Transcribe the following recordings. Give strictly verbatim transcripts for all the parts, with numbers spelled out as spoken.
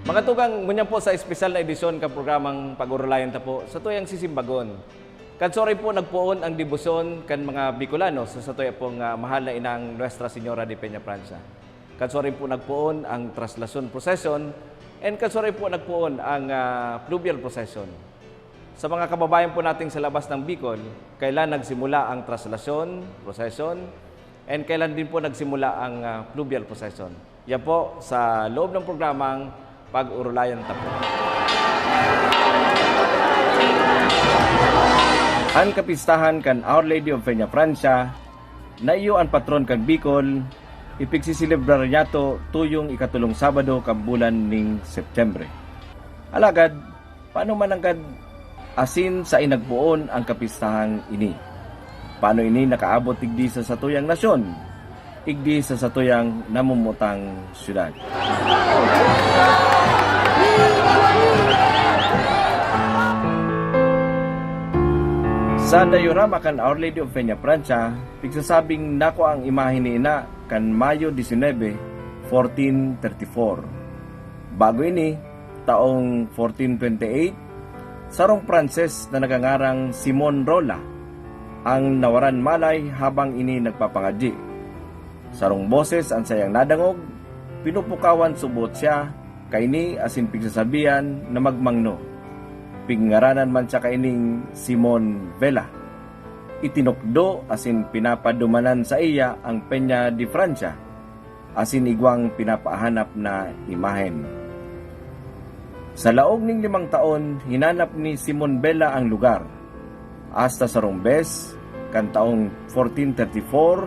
Mga tugang, ngunyan po sa espesyal na edisyon kan programang Pag-orolayan Ta Po, satuyang sisimbagon. Kan suarin po nagpoon ang debosyon kan mga Bicolano sa satuya pong, ah, mahal na inang Nuestra Señora de Peña Francia. Kan suarin po nagpoon ang traslasyon procession, and kan suarin po nagpoon ang, ah, fluvial procession. Sa mga kababayan po nating sa labas ng Bicol, kailan nagsimula ang traslasyon procession, and kailan din po nagsimula ang, ah, fluvial procession? Yan po sa loob ng programang Pag-orolayan Ta Po. An kapistahan kan Our Lady of Peña Francia na iyo an patron kan Bicol, ipigsiselebrar niyato tuyong ikatulong Sabado kan bulan ning Setyembre. Alagad, paano mananggad asin saen nagpoon ang kapistahang ini? Paano ini nakaabot digdi sa satuyang nasyon, igdi sa satuyang namumutang syudad? Sa diorama kan Our Lady of Peña Francia, pigsasabing nakua ang imahe ni Ina kan Mayo disinebe, fourteen thirty-four. Bago ini, taong fourteen twenty-eight, sarong Pranses na nagangarang Simon Rola ang nawaran malay habang ini nagpapangadyi. Sarong boses an saiyang nadangog, pinupukawan subot siya kaini asin pigsasabihan na magmangno. Pigngaranan man siya kaining Simon Vela. Itinukdo asin pinapadumanan saiya ang Peña de Francia asin igwang pinapahanap na imahen. Sa laog ning limang taon, hinanap ni Simon Vela ang lugar. Hasta sarong bes, kan taong fourteen thirty-four,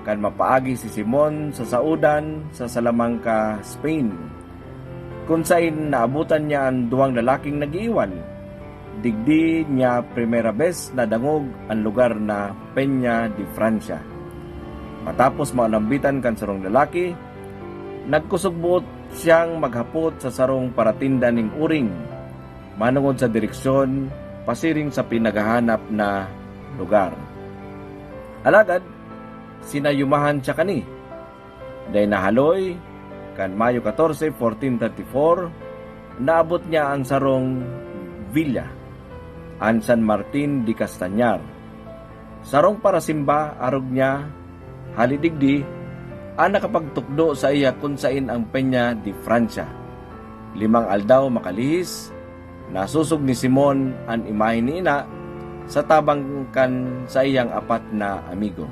kan mapaagi si Simon sa saodan sa Salamanca, Spain, kun saen naabotan niya an duwang lalaking nag-iiwal. Digdi niya primera bes nadangog an lugar na Peña de Francia. Matapos maolambitan kan sarong lalaki, nagkusog boot siyang maghapot sa sarong paratinda nin uring manongod sa direksyon pasiring sa pinaghahanap na lugar. Alagad, sinayumahan siya kani. Dai nahaloy, kan Mayo katorse, fourteen thirty-four, naabot niya an sarong villa, an San Martin de Castañar. Sarong parasimba arog niya, hali digdi, an nakapagtukdo saiya kun saen ang Peña de Francia. Limang aldaw makalihis, nasosog ni Simon an imahe ni Ina sa tabang kan saiyang apat na amigo.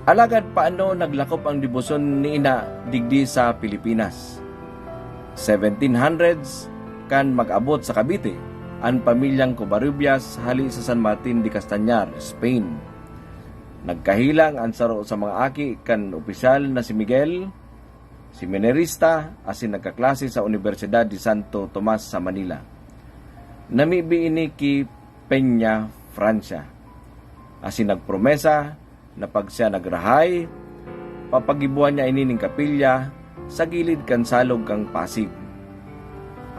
Alagad paano naglakop ang debosyon ni Ina digdi sa Pilipinas? Seventeen hundreds, kan mag-abot sa Cavite an pamilyang Covarrubias hali sa San Martin de Castañar, Spain. Nagkahilang an saro sa mga aki kan opisyal na si Miguel, seminarista asin nagkaklase sa Universidad de Santo Tomas sa Manila. Namibi ini ki Peña Francia, asin nagpromesa na pag siya nagrahay, papagibohan niya ini nin kapilya sa gilid kan salog kan Pasig.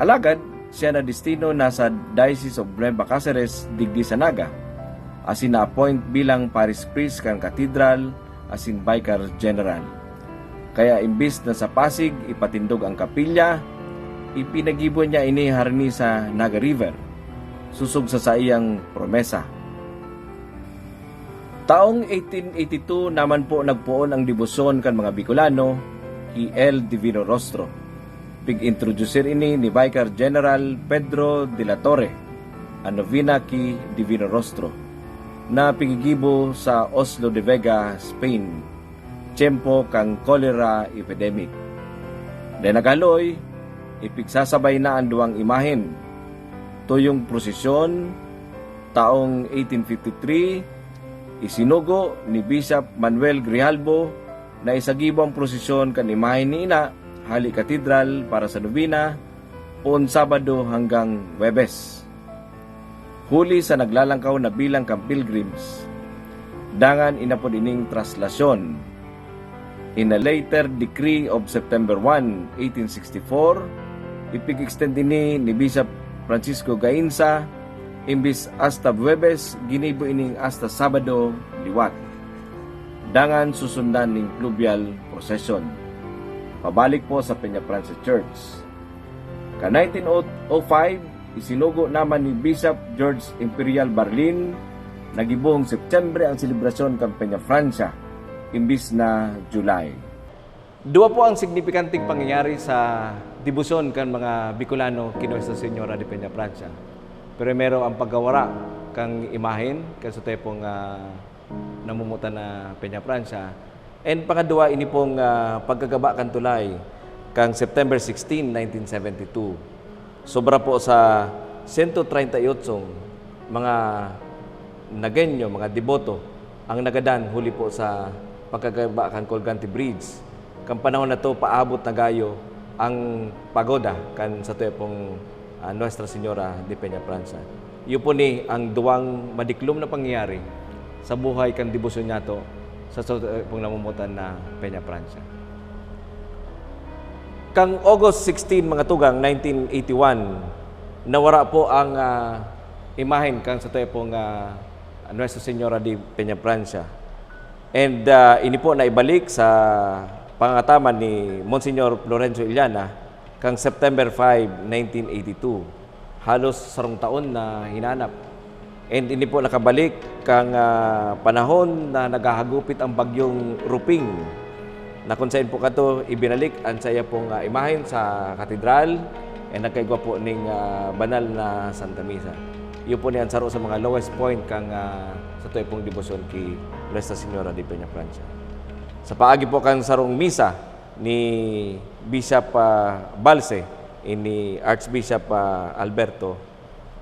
Alagad, siya nadestino na sa Diocese of Nueva Caceres digdi sa Naga, asin na-appoint bilang parish priest kan katedral asin vicar general. Kaya imbis na sa Pasig ipatindog ang kapilya, ipinagibo niya ini harani sa Naga River, sosog sa saiyang promesa. Taong eighteen eighty-two naman po nagpoon ang debosyon kan mga Bicolano ki El Divino Rostro. Pig-introducir ini ni Vicar General Pedro de la Torre, an novena ki Divino Rostro, na pigigibo sa Oslo de Vega, Spain, tiyempo kan cholera epidemic. Dai naghaloy, ipigsasabay na an duwang imahen. Tuyong prosesyon, taong eighteen fifty-three, isinugo ni Bishop Manuel Grijalbo na isagibo ang prosesyon kan imahen ni Ina hali katedral para sa nobena, poon Sabado hanggang Huwebes. Huli sa naglalangkaw na bilang kan pilgrims, dangan inapod ining traslasyon. In a later decree of September one, eighteen sixty-four, ipig-extend ini ni Bishop Francisco Gainza, imbis hasta Huwebes, ginibo ining hasta Sabado liwat. Dangan susundan ning fluvial procession. pabalik po sa Peñafrancia Church. Ka nineteen oh five, isinugo naman ni Bishop George Imperial Barlin na gibong September ang selebrasyon kan Peñafrancia, imbis na July. Duwa po ang signipikanteng pangyayari sa debosyon kan mga Bicolano ki Nuestra Señora de Peñafrancia. Primero, ang pagkawara kan imahen kan satuyang, ah, namumutan na Peñafrancia. And pangadwa, ini pong, ah, pagkagaba kan tulay kan September sixteen, nineteen seventy-two. Sobra po sa sento treinta y ocho mga Nagueño, mga deboto, ang nagadan huli po sa pagkagaba kan Colgante Bridge. Kan panahon na to, paabot na gayo ang pagoda kan satuyang, ah, Nuestra Señora de Peñafrancia. Iyo po ni ang duwang madiklom na pangyayari sa buhay kan debosyon niyato sa satuyang namumutan na Peñafrancia. Kan August sixteen, mga tugang, nineteen eighty-one, nawara po ang, ah, imahen kan satuyang, ah, Nuestra Señora de Peñafrancia. And, ah, ini po naibalik sa pangataman ni Monsignor Florencio Illana kan September five, nineteen eighty-two. Halos sarong taon na hinanap. And ini po nakabalik kan, ah, panahon na naghahagupit ang bagyong Ruping, na kung saen po kato ibinalik ang saiya pong, ah, imahen sa katedral, and nagkaigwa po ning, ah, banal na Santa Misa. Iyo po ni ang saro sa mga lowest point kan, ah, satuyang debosyon ki Nuestra Señora de Peñafrancia. Sa paagi po kan sarong misa ni Bishop, ah, Balse, ni Archbishop, ah, Alberto,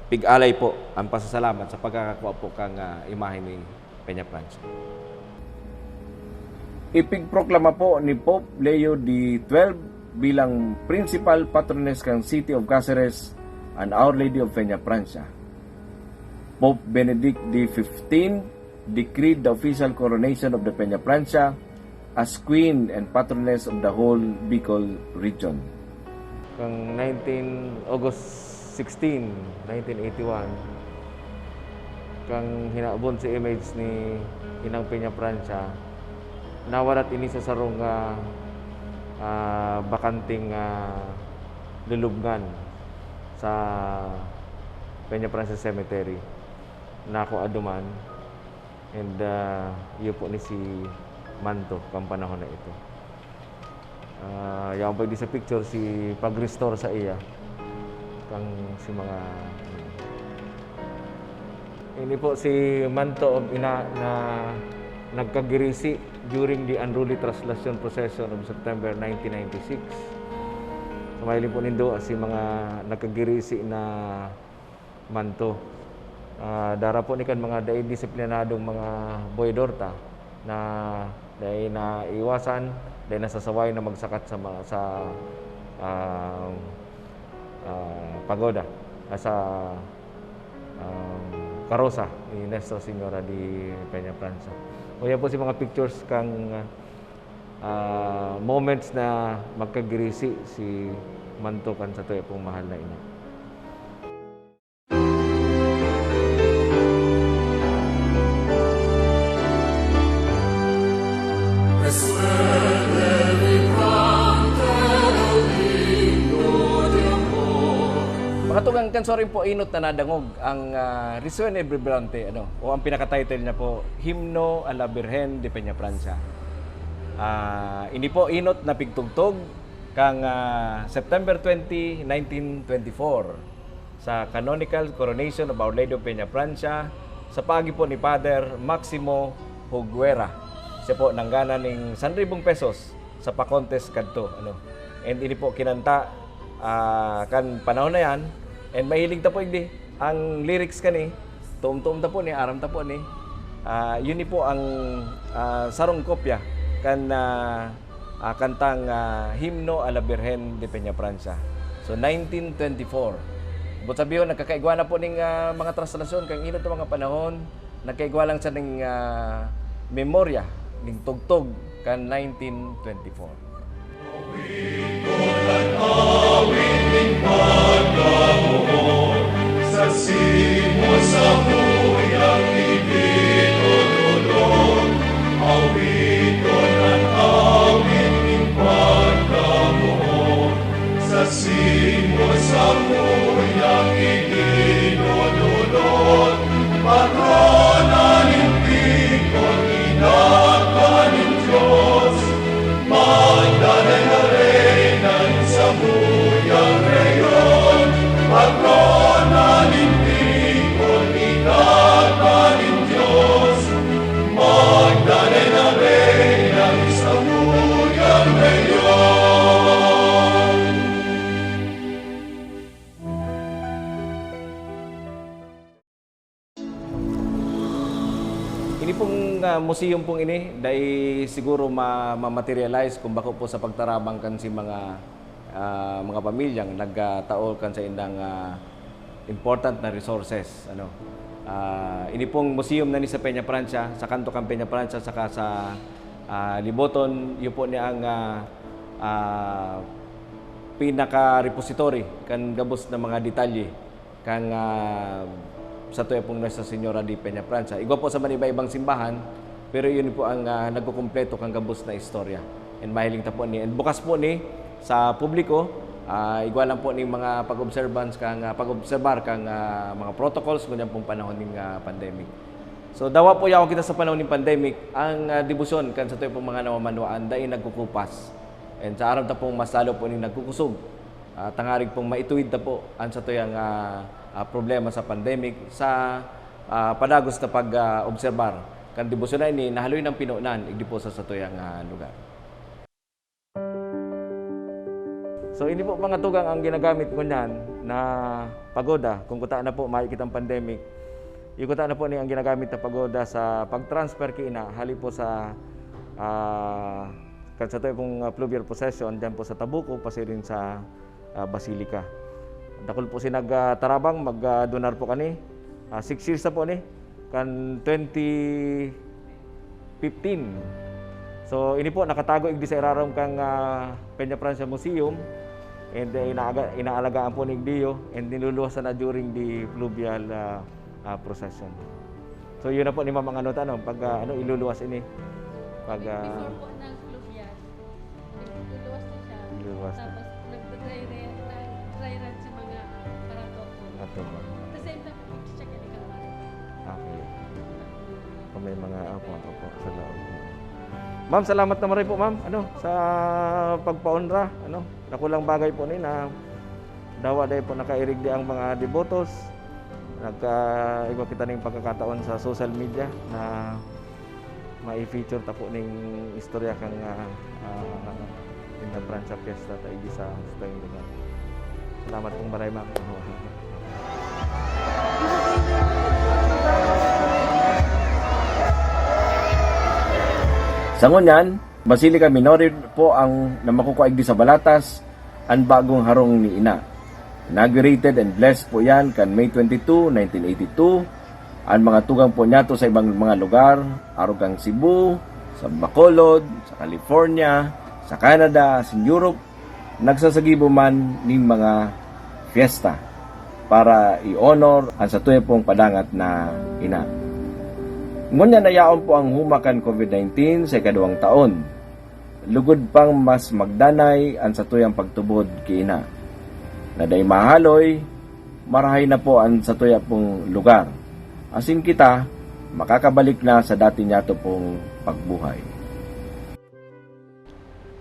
pig-alay po ang pasasalamat sa pagkakakua po kan, ah, imahen ni Peñafrancia. Ipigproklama po ni Pope Leo the twelfth bilang principal patroness kan City of Caceres an Our Lady of Peñafrancia. Pope Benedict the fifteenth decreed the official coronation of the Peñafrancia as Queen and Patroness of the whole Bicol region. Kan nineteen, August sixteen, nineteen eighty-one, kan hinabon si image ni Inang Peñafrancia, nawalat ini sa sarong, ah, ah, bakanteng, ah, lulubngan sa Peñafrancia Cemetery. Nakua duman. And, ah, iyo po ni si Manto kan panahon na ito. Ah, yaon pa digdi sa picture si pag-restore saiya kan si mga, ini po si Manto of Ina na nagkagirisi during the unruly translation procession of September nineteen ninety-six. So, mahiling po nindo si mga nagkagirisi na manto. Ah, dara po ni kan mga dai disiplinadong mga boyador ta na dai naiwasan, dai nasasaway na magsakat sa ma-, sa, ah, ah, pagoda, ah, sa, ah, karosa ni Nuestra Señora de Peñafrancia. Uya po si mga pictures kan, ah, moments na magkagirisi si manto kan satuya pong mahal na ina. Mga tugang, kan suarin po inot na nadangog ang, ah, Resuene Vibrante, ano, o ang pinaka-title niya po, Himno a la Virgen de Peñafrancia. Ah, ini po inot na pigtugtog kan, ah, September twenty, nineteen twenty-four. Sa canonical coronation of Our Lady of Peñafrancia sa paagi po ni Father Maximo Huguera. Siya po nanggana ning san ribong pesos sa pa-contest kadto, ano. And ini po kinanta, ah, kan panahon na yan, and mahiling ta po igdi. Ang lyrics kani, tuom-tuom ta po ni, aram ta po ni. Ah, yun ni po ang, ah, sarong kopya kan, ah, ah, kantang, ah, Himno a la Virgen de Peñafrancia. So, nineteen twenty-four. But sabihon, nagkakaigwa na po ning, ah, mga translasyon, kan inot na mga panahon, nagkaigwa lang sa ning, ah, memorya, ning tugtog kan nineteen twenty-four. Sa simos sa puyang ibinululong, awiton an awit nin pagka Ang museum pong ini, dai siguro ma-, ma-materialize kung bako po sa pagtarabang kan si mga, ah, mga pamilyang nagtao kan saindang, ah, important na resources, ano. Ah, ini pong museum na ni sa Peña Francia, sa kanto kan Peña Francia, saka sa, ah, Liboton, iyo po ni ang, ah, ah, pinaka-repository kan gabos na mga detalye kan, ah, satuya pong Nuestra Señora de Peña Francia. Igwa po sa man iba-ibang simbahan, pero iyon po ang, ah, nagkukumpleto kan gabos na istorya. And mahiling ta po ni, and bukas po ni sa publiko, ah, igwa lang po ni mga pag-observance kan, ah, pag-obserbar kan, ah, mga protocols ngunyan pong panahon ning, ah, pandemic. So, dawa po yaon kita sa panahon ning pandemic, ang, ah, debosyon kan satuya pong mga namamanwaan dai nagkukupas. And sa aram ta pong mas lalo po ning nagkukusog, ah, tangarig pong maituwid ta po an satuyang, ah, ah, problema sa pandemic sa, ah, padagos na pag, ah, obserbar kan debosyon na ini na haloy nang pinonan igdi po sa satuyang, ah, lugar. So, ini po, mga tugang, ang ginagamit ngunyan na pagoda. Kung kuta na po, mayo kitang pandemic, yung kuta na po ni ang ginagamit na pagoda sa pag-transfer ki ina, hali po sa, ah, kan satuya pong, ah, fluvial procession, dyan po sa Tabuco, pasiring sa, ah, Basilica. Dakul po si nag, ah, tarabang, mag, ah, donar po kani. Ah, six years na po ni, kan twenty fifteen. So, ini po, nakatago igdi sa irarom kan, ah, Peña Francia Museum. And, eh, inaaga-, inaalagaan po ni igdiyo and niluluwasan na during the fluvial, ah, ah, procession. So, yun na po ni Ma'am ang ano, ta, no? Pag, ah, ano, iluluwas ini. Pag, ah, Before po ng fluvial, niluluwas na siya. Niluluwas na. Tapos, nagda-dry re-, nag-dry run sa mga karato po. Karato po. At the same time, nag-check ka ni Kalmar. Okay. Kung may mga, opo, opo, sa loob. Ma'am, salamat na maray po, ma'am. Ano, sa pagpaonra, ano, dakulang bagay po ni na dawa dahil po nakairig di ang mga debotos. Nagka-, igwa kita ning pagkakataon sa social media na mai-feature ta po ning istorya kan, ah, ah, Peña Francia Fiesta ta igdi sa, sa tayong lugar. Salamat pong maray, ma'am. Sa ngunyan, Basilica Minore po ang na makukua igdi sa Balatas, an bagong harong ni Ina. Inaugurated and blessed po yan kan May twenty-two, nineteen eighty-two. An mga tugang po niyato sa ibang mga lugar, arog kan Cebu, sa Bacolod, sa California, sa Canada, sa Europe, nagsasagibo man nin mga fiesta para i-honor an satuya pong padangat na ina. Ngunyan na yaon po ang huma kan COVID nineteen sa ikaduwang taon. Lugod pang mas magdanay an satuyang pagtubod ki ina. Na dai mahaloy, marahay na po an satuya pong lugar. Asin kita, makakabalik na sa dati niyato pong pagbuhay.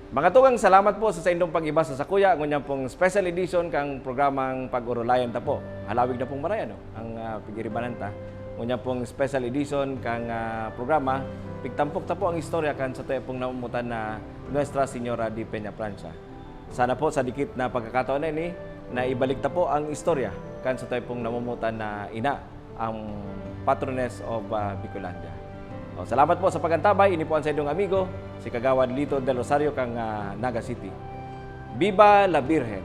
Mga tugang, salamat po sa saindong pag-iba sa sakuya, ngunyan pong special edition kang programang Pag-orolayan ta po. Halawig na pong maray, ano, ang, ah, pigiribanan ta. Ngunyan pong special edition kang, ah, programa, pigtampok ta po ang istorya kan satuya pong namomotan na Nuestra Señora de Peña Francia. Sana po sa dikit na pagkakataon na ini, na ibalik ta po ang istorya kan satuya pong namomotan na ina, ang Patroness of, ah, Bicolandia. O, salamat po sa pag-antabay. Ini po ang saindong amigo, si Kagawad Lito Del Rosario kang, ah, Naga City. Viva la Virgen!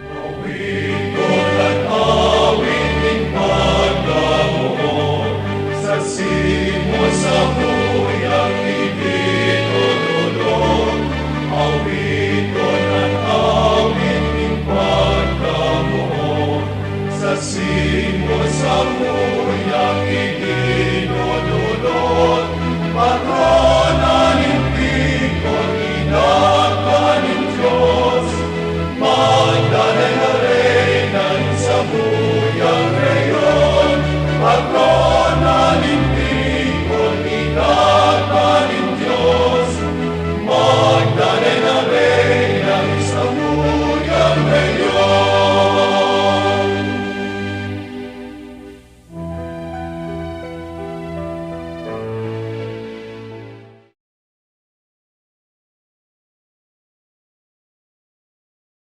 Awiton an awit nin pagkamoot, sa simos samuyang idinodolot. Awiton an awit nin pagkamoot, sa simos samuyang idinodolot. Patron